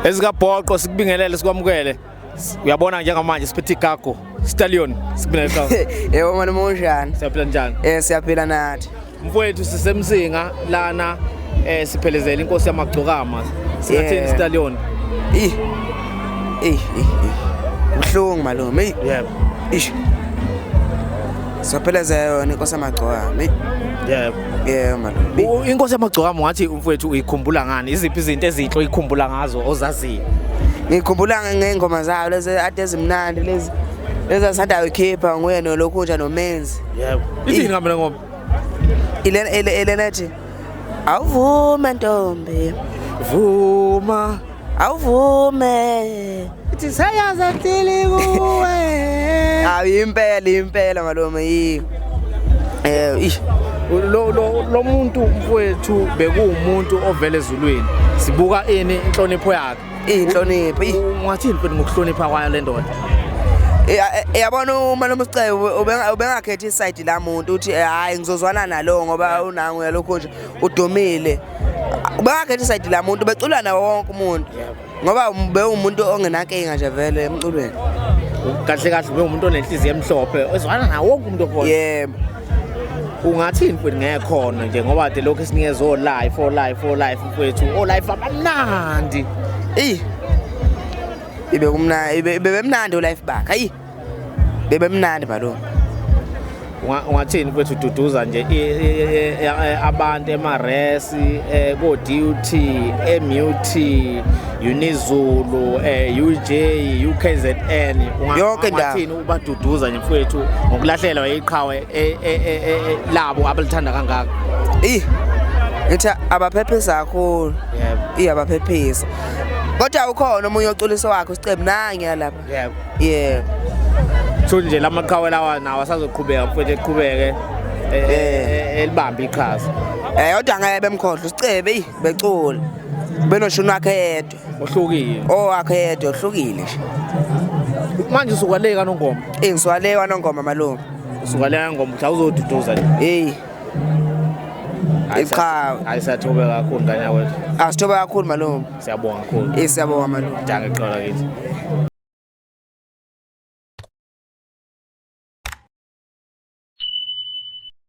Ezikabhoqo sikubingelele sikwamukele. Uyabona njengamanje siphethe igagu Stallion sikubingelele. Yebo malume unjani? Siyaphila njani? Siyaphila nathi. Mfowethu sisemsinga lana siphelezela inkosi yamagcokama. Singathini Stallion? Ih. Ih, ih. Kuhlungu malume. Yebo. Ish. Siphelezela yona inkosi yamagcokama. Yebo. Yebo malume. Inkosi yamagcokama ngathi umfowethu uyikhumbula ngani? Iziphi izinto ezinhle oyikhumbula ngazo ozaziyo? Ngikhumbula ngey'ngoma zayo lezi ade ezimnandi lezi. Lezi asanda kuyikhipha nguye nolokhunja noMenzi. Yebo. Ithini ngambe le ngoma? Ilena ethi awuvume ntombi. Vuma. Awuvume. Ithi seyaze hlili kuwe. Hayi impela impela malume yi. Ish. Lo muntu mfowethu bekuwumuntu ovela ezulwini. Sibuka ini inhlonipho yakhe. Inhlonipho. Ungathini mfowethu ngokuhlonipha kwayo le ndoda? Yabona umalume uSicebo ubengakhethi iside la muntu uthi hayi ngizozwana nalo ngoba unangu yalokho nje udumile. Ubengakhethi iside la muntu becula nawo wonke umuntu. Ngoba bewumuntu ongenankinga nje vele emculweni. Kahle kahle bewumuntu onenhliziyo emhlophe ezwana nawo wonke umuntu okhona. Yebo. Ungathini mfowethu ngekhono nje ngoba de lokhu esinikeza o life o life o life mfowethu o life abamnandi. Ey. Ibe kumnandi bebemnandi o life bakhe. Ayi. Bebemnandi malume. Ungathini mfowethu ududuza nje abantu emaresi ko DUT, MUT, Unizulu, UJ, UKZN Yonke indawo. Ungathini ubaduduza nje mfowethu ngokulahlelwa iqhawe labo abalithanda kangaka? Ih. Ngithi abaphephisa kakhulu. Yebo. Ih abaphephisa. Kodwa ukhona omunye oculisa wakhe uSicebu nangi lapha. Yebo. Yebo. So nje lamaqhawe lawa nawo asazoqhubeka mfowethu eqhubeke elibambe iqhaza. Kodwa ngeke bemkhohlwe uSicebu ey becula. Benoshuni wakhe yedwa. Ohlukile. Owakhe yedwa ohlukile nje. Manje usuka le kaNongoma. Eh ngisuka le kaNongoma malume. Usuka le kaNongoma uthi awuzoduduza nje. Hey. Iqhawe. Hayi siyathobe kakhulu ngane yakwethu. Asithobe kakhulu malume. Siyabonga kakhulu. Eh siyabonga malume. Dankie qala kithi.